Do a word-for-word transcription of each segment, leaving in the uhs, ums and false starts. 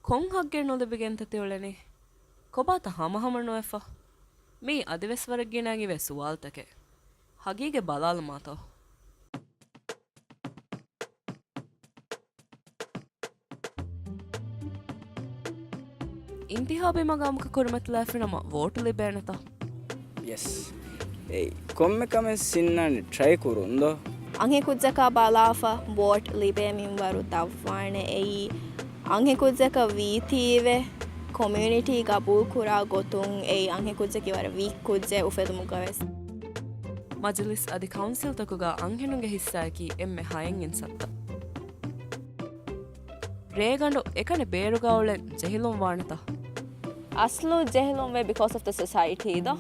ކޮން ހައްގެއް ނުލިބިގެންތަ ތިއުޅެނީ؟ ކޮބާތަ ހަމަހަމަ ނުވެފަ؟ މީ އަދިވެސް ވަރަށް ގިނައިން އިވޭ ސުވާލުތަކެއް. ހަގީގަތް ބަލާލަމާތޯ. އިންތިހާބީ މަގާމަކަށް ކުރިމަތިލާފިނަމަ ވޯޓު ލިބޭނެތަ؟ ޔެސް. އެއީ ކޮންމެ ކަމެއް ސިންނާނެ ޓްރައި ކުރުން ދޯ. އަންހެންކުއްޖަކާ ބަލާފަ ވޯޓް ލިބޭ މިންވަރު ދަށްވާނެ. އެއީ އަންހެންކުއްޖަކަށް ވީތީވެ، ކޮމިއުނިޓީ ގަބޫލުކުރާ ގޮތުން އެއީ އަންހެންކުއްޖަކީ ވަރަށް ވީކް ކުއްޖެއް އުފެދުމުގަވެސް. މަޖިލިސް އަދި ކައުންސިލްތަކުގަ އަންހެނުންގެ ހިއްސާއަކީ އެންމެ ހައެއް އިންސައްތަ. ރޭގަނޑު އެކަނި ބޭރުގަ އުޅެން ޖެހިލުން ވާނެތަ؟ އަސްލު ޖެހިލުން ވޭ because of the society ދޯ.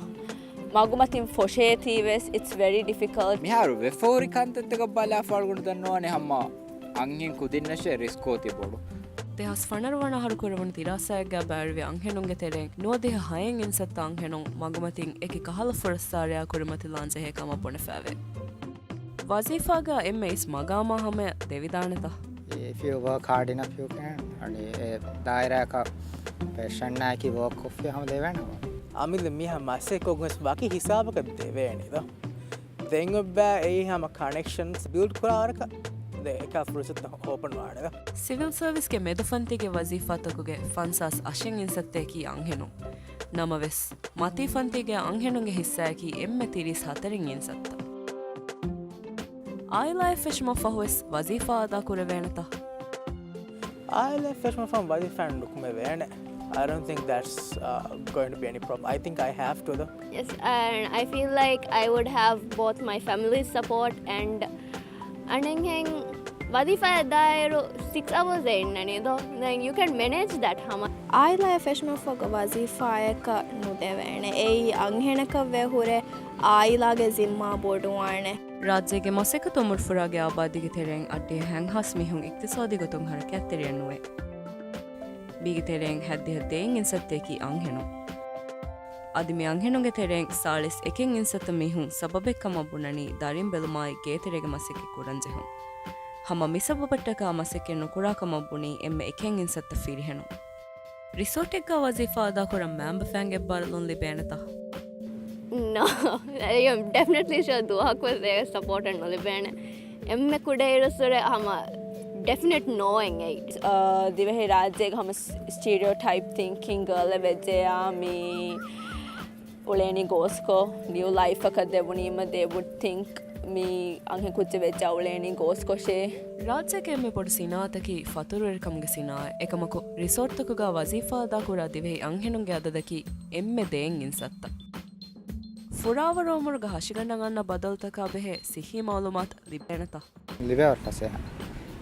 މަގުމަތިން ފޮށޭތީވެސް، it's very difficult. މިހާރު ވެފަހުރި ކަންތައްތަކަށް ބަލާފަ އަޅުގަނޑު ދަންނަވާނެ ހަމަ އަންހެން ކުދިންނަށޭ ރިސްކް އޮތީ ބޮޑު. ދެހާސް ފަނަރަ ވަނަ އަހަރު ކުރެވުނު ދިރާސާއެއްގަ ބައިވެރިވި އަންހެނުންގެ ތެރެއިން ނުވަދިހަ ހައެއް އިންސައްތަ އަންހެނުން މަގުމަތިން އެކި ކަހަލަ ފުރައްސާރަޔާ ކުރިމަތިލާން ޖެހޭ ކަމަށް ބުނެފައެވެ. ވަޒީފާގަ އެންމެ އިސް މަގާމާ ހަމަޔަށް ދެވިދާނެތަ؟ If you work hard enough, you can. އަނި އެ ދާއިރާއަކަށް ޕެޝަންއާއެކީ ވޯކް ކޮށްފި ހަމަ ދެވޭނެ ހަމަ. އަމިއްލަ މީހާ މަސައްކަތްކޮށްގެން ވެސް ވަކި ހިސާބަކަށް ދެވޭނެ ދޯ. ދެން އޮތްބާ އެއީ ހަމަ ކަނެކްޝަންސް ބިލްޑް ކުރާވަރަކަށް ދެ އެކާ ފުރުސަތު ހޯޕަން ވާނެ ދޯ. ސިވިލް ސަރވިސްގެ މެދު ފަންތީގެ ވަޒީފާތަކުގެ ފަންސާސް އަށެއް އިންސައްތައަކީ އަންހެނުން. ނަމަވެސް، މަތީ ފަންތީގެ އަންހެނުންގެ ހިއްސާއަކީ އެންމެ ތިރީސް ހަތަރެއް އިންސައްތަ. އާއިލާއެއް ފެށުމަށް ފަހުވެސް ވަޒީފާ އަދާ ކުރެވޭނެތަ؟ އާއިލާއެއް ފެށުމަށް ފަހު ވަޒީފާއެއް ނުކުމެވޭނެ. I don't think that's, uh, going to be any problem. I think I have to, though. Yes, and I feel like I would have both my family's support and އަނެއްހެން ވަޒީފާއަށް ދާއިރު ސިކްސް އަވަރސް އެއް އިންނަނީ ދޯ. Then you can manage that ހަމަ. އާއިލާއެއް ފެށުމަށްފަހު ވަޒީފާއަކަށް ނުދެވޭނެ. އެއީ އަންހެނަކަށް ވެ ހުރެ އާއިލާގެ ޒިންމާ ބޮޑުވާނެ. ރާއްޖޭގެ މަސައްކަތު އުމުރުފުރާގެ އާބާދީގެ ތެރެއިން އަށްޑިހަ ހަތް ހާސް މީހުން އިޤްތިޞާދީ ގޮތުން ހަރަކާތްތެރިއެއް ނުވޭ. މީގެ ތެރެއިން ހައްދިހަ ދޭއް އިންސައްތައަކީ އަންހެނުން. އަދި މި އަންހެނުންގެ ތެރެއިން ސާޅީސް އެކެއް އިންސައްތަ މީހުން ސަބަބެއް ކަމަށް ބުނަނީ ދަރިން ބެލުމާއި ގޭތެރޭގެ މަސައްކަތް ކުރަން ޖެހުން. ހަމަ މި ސަބަބަށްޓަކާ މަސައްކަތް ނުކުރާ ކަމަށް ބުނީ އެންމެ އެކެއް އިންސައްތަ ފިރިހެނުން. ރިސޯޓެއްގަ ވަޒީފާ އަދާކުރަން މައިންބަފައިން އެއްބާރަލުން ލިބޭނެތަ؟ No. I am definitely sure ދުވަހަކުވެސް އޭގެ ސަޕޯޓެއް ނުލިބޭނެ. އެންމެ ކުޑައިރުއްސުރެ ހަމަ ޑެފިނެޓް ނޯއެއް އެއީ. އާ، ދިވެހި ރާއްޖޭގެ ހަމަ ސް-، ސްޓީރިއޯޓައިޕް ތިންކިން ގާލެ ވެއްޖެޔާ މީ އުޅޭނީ ގޯސްކޮށް، ނިއު ލައިފަކަށް ދެވުނީމަ they would think މީ އަންހެން ކުއްޖެއް ވެއްޖާ އުޅޭނީ ގޯސްކޮށޭ. ރާއްޖޭގެ އެންމެ ބޮޑު ސިނާއަތަކީ ފަތުރުވެރިކަމުގެ ސިނާއަތް. އެކަމަކު، ރިސޯޓްތަކުގަ ވަޒީފާ އަދާކުރާ ދިވެހި އަންހެނުންގެ އަދަދަކީ އެންމެ ދޭއް އިންސައްތަ. ފުރާވަރު އުމުރުގަ ހަށިގަނޑަށް އަންނަ ބަދަލުތަކާ ބެހޭ ސިއްހީ މައުލޫމާތު ލިބޭނެތަ؟ ލިބޭވަރު ފަސޭހަ.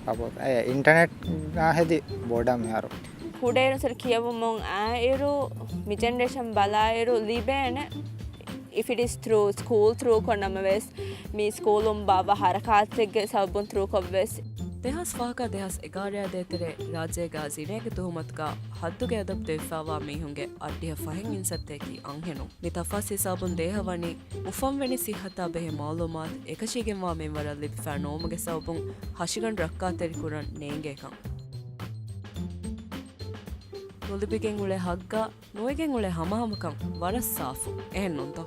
އަބަދު. އެ އިންޓަނެޓް އާ ހެދި ބޮޑަށް މިހާރު. ކުޑައިރުން ސަރ ކިޔެވުމުން އާއިރު، މި ޖެނެރޭޝަން ބަލާއިރު ލިބޭނެ. If it is through school through ކޮށް ނަމަވެސް، މި ސްކޫލުން ބާއްވާ ހަރަކާތެއްގެ ސަބަބުން ތްރޫކޮށްވެސް. ދެހާސް ފަހަކާ ދެހާސް އެގާރައާ ދޭތެރޭ ރާއްޖޭގަ ޒިނޭގެ ތުހުމަތުގަ ހައްދުގެ އަދަބު ދެވިފައިވާ މީހުންގެ އަށްޑިހަ ފަހެއް އިންސައްތައަކީ އަންހެނުން. މި ތަފާސް ހިސާބުން ދޭހަ ވަނީ، އުފަންވެނި ސިއްހަތާ ބެހޭ މައުލޫމާތު އެކަށީގެންވާ މިންވަރަށް ލިބިފައި ނުވުމުގެ ސަބަބުން ހަށިގަނޑު ރައްކާތެރިކުރަން ނޭނގޭކަން. ނުލިބިގެން އުޅޭ ހައްގާ ނުވެގެން އުޅޭ ހަމަހަމަކަން ވަރަށް ސާފު، އެހެންނޫންތޯ؟